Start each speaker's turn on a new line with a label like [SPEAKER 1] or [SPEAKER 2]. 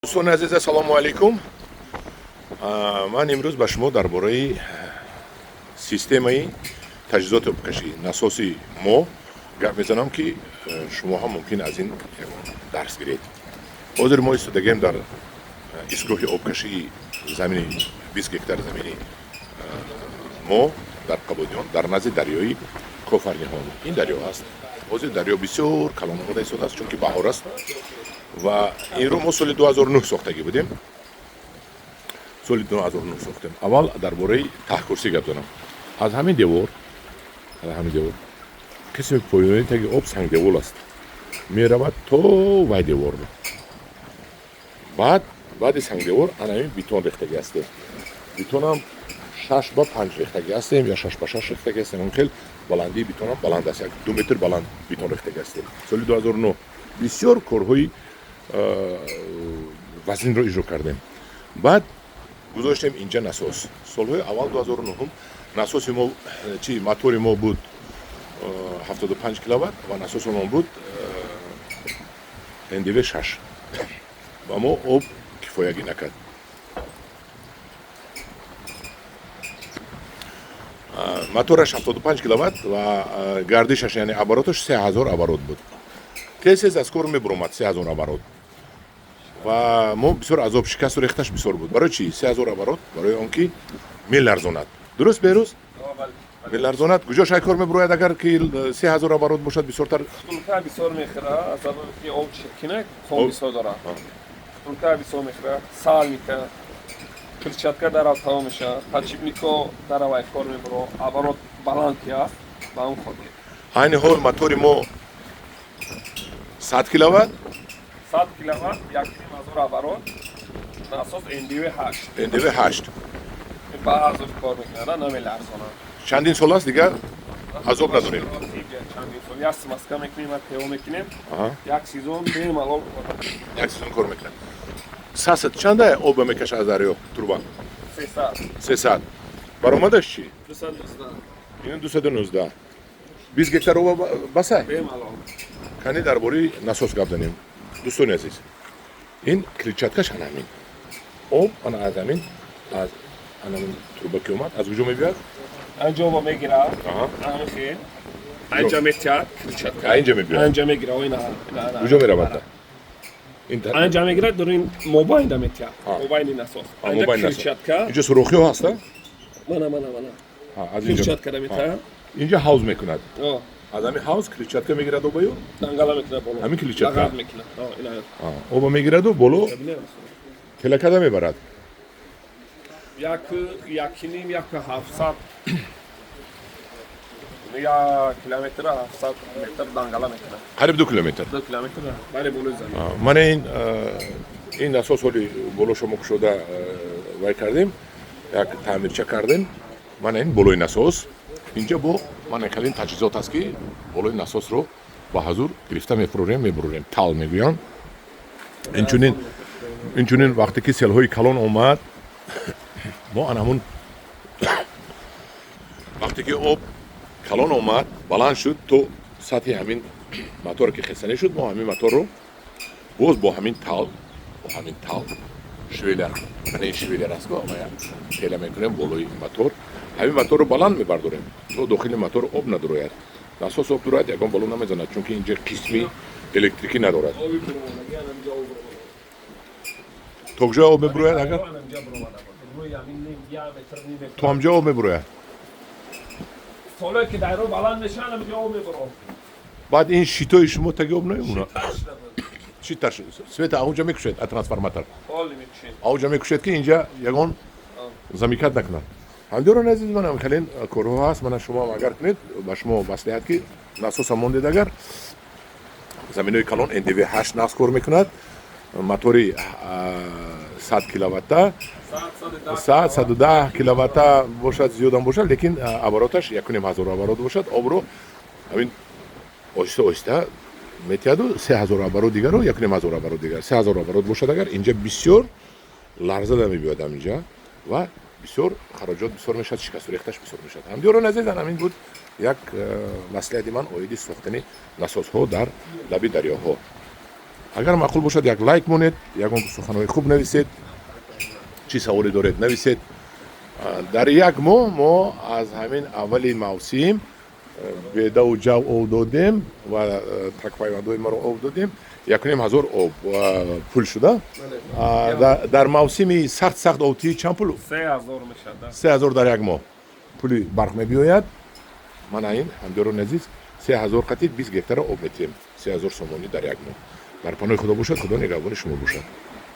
[SPEAKER 1] Дӯстони азиз, ассалому алайкум. Ман имрӯз ба шумо дар бораи системаи таҷҳизоти обкашӣ, насоси мо гап мезанам, ки шумо ҳам мумкин аз ин дарс гиред. Ҳозир мо истодагем дар истгоҳи обкашии замини 20 гектар замини мо дар Қабодиён, дар назди дарёи Кофарниҳон. Ин дарё аст. Ҳозир дарё бисёр калон омода истодааст, чунки баҳор аст, ва инро мо соли 2009 сохтагӣ будем. Соли 2009 сохтем. Аввал дар бораи таҳкурсӣ гап занам. Аз ҳамин девор, аз ҳамин девор қисми поёни таги об сангдевол аст, меравад то вай деворро. Баъд баъди сангдевор ана ҳамин бетон рехтагӣ ҳастем. Бетонам 6 ба 5 рехтагӣ ҳастем ё 6 ба 6 рехтагӣ ҳастем. Он хел баландии бетонам баланд аст, 1-2 метр баланд бетон рехтагӣ ҳастем. Соли 2009 бисёр корҳои вазнинро иҷро кардем. Баъд гузоштем инҷа насос. Солҳои аввал, 2009, насоси мо чи, мотори мо буд 75 киловатт ва насосамон буд НДВ 6 ва мо об кифоягӣ накард. Мотораш 75 киловатт ва гардишаш, яъне обороташ, 3000 оборот буд. Тез тез аз кор мебуромад 3000 оборот ва мо бисёр азоб, шикасту рехташ бисёр буд. Барои чӣ 3000 оборот? Барои он ки меларзонад. Дуруст, Беҳрӯз, меларзонад. Куҷо шай кор мебурояд, агар ки 3000 оборот бошад бисёртар?
[SPEAKER 2] Втулка бисёр мехӯра, аз сабаби ки об чиркинак, хом бисёр дорад. Втулка бисёр мехӯра, сальника, крыльчатка дарав тамом мешавад, подшипнико даравай кор мебуро, оборот баланд ки аст, ба он хотир.
[SPEAKER 1] Айни ҳол мотори мо 100 киловатт.
[SPEAKER 2] 100 киловатт, 1500 оборот, насос НДВ 8.
[SPEAKER 1] НДВ 8.
[SPEAKER 2] Ба азоб кор мекунад, намеларзонад.
[SPEAKER 1] Чандин сол аст, дигар азоб надорем.
[SPEAKER 2] Чандин сол як смазка мекунем ва ТО мекунем, як сезон бемалол.
[SPEAKER 1] Як сезон кор мекунад. Сасад чанда оба мекаша аз дарё труба?
[SPEAKER 2] 300.
[SPEAKER 1] 300. Баромадаш чӣ?
[SPEAKER 2] 219.
[SPEAKER 1] Ин 219. 20 гектар оба басай?
[SPEAKER 2] Бемалол.
[SPEAKER 1] Кани, дар бораи насос гап занем. Дӯстони азиз, ин крыльчаткаш ана ҳамин об, ана аз ҳамин, аз ана ҳамин труба ки омад, аз куҷо мебиёд?
[SPEAKER 2] Анҷо оба мегирад, ҳамин анҷа метиҳад крыльчатка.
[SPEAKER 1] Инҷа мебиёд?
[SPEAKER 2] Анҷа мегирад, ина.
[SPEAKER 1] Куҷо меравад?
[SPEAKER 2] Анҷа мегирад, дар ин мобайнда метиҳад, мобайни насос. Анҷа крыльчатка.
[SPEAKER 1] Инҷо сурохиҳо ҳаста?
[SPEAKER 2] Мана, мана, мана.
[SPEAKER 1] Аз инҷо
[SPEAKER 2] крыльчатка метиҳад.
[SPEAKER 1] Инҷа ҳавз мекунад. Аз ҳамин ҳавз крыльчатка мегирад обаю.
[SPEAKER 2] Дангала мекунад боло.
[SPEAKER 1] Ҳамин крыльчатка
[SPEAKER 2] мекунад.
[SPEAKER 1] Оба мегираду боло телакада мебарад.
[SPEAKER 2] Як, якиним, як 700, 1 километр 700 метр дангала мекунад.
[SPEAKER 1] Қариб 2 километр.
[SPEAKER 2] 2 километр бари болои замин.
[SPEAKER 1] Мана ин насос ҳоли боло шумо кушода вай кардем, як таъмирча кардем. Мана ин болои насос, инҷа бо мана калин таҷҳизот аст, ки болои насосро ба ҳазур гирифта мефурорем, мебурорем, тал мегӯянд. Инчунин вақте ки селҳои калон омад, мо ана ҳамун вақте ки об калон омад, баланд шуд то сатҳи ҳамин моторе ки хесанӣ шуд, мо ҳамин моторро боз бо ҳамин тал, бо ҳамин тал, швеллер, мана ин швеллер аст, тела мекунем болои мотор, ҳамин моторро баланд мебардорем, то дохили мотор об надурояд. Насос об дурояд, ягон боло намезанад, чунки инҷа қисми электрикӣ надорад. То куҷо об мебурояд? Агар то ҳамҷо об мебурояд.
[SPEAKER 2] Солое ки дайро баланд мешаванд, ҳаминҷо об мебурад.
[SPEAKER 1] Баъд ин щитои шумо таги об намемонад? Щиташ света аунҷа мекушед, а трансформатор аунҷа мекушед, ки инҷа ягон замикат накунад. Ҳамдиёрони азиз, манам хеле корҳо ҳаст. Мана, шумо агар кунед, ба шумо маслиҳат, ки насоса мондед, агар заминои калон, НДВ 8 нағз кор мекунад, мотори 100 киловатта, 100, 110 киловатта бошад, зиёдам бошад, лекин обороташ 1500 оборот бошад, обро ҳамин оҳиста оҳиста метиҳаду 3000 оборот дигару 1500 оборот дигар, 3000 оборот бошад, агар инҷа бисёр ларзада мебиёд ҳаминҷа ва бисёр хароҷот бисёр мешавад, шикасту рехташ бисёр мешавад. Ҳамдиёрони азиз, ҳамин буд як маслиҳати ман оиди сохтани насосҳо дар лаби дарёҳо. Агар маъқул бошад, як лайк монед, ягон суханҳои хуб нависед, чӣ саволе доред, нависед. Дар як моҳ мо аз ҳамин аввали мавсим бедаву ҷав об додем ва такпайвандҳои маро об додем, 1500 об пул шуда. Дар мавсими сахт сахт обтиҳӣ чанд пул?
[SPEAKER 2] 3000 мешавад.
[SPEAKER 1] 3000 дар як моҳ пули барқ мебиёяд. Мана ин, ҳамдиёрони азиз, 3000 қатӣ 20 гектара об метиҳем, 3000 сомонӣ дар як моҳ. Дар паноҳи Худо бошад, Худо нигаҳбони шумо бошад.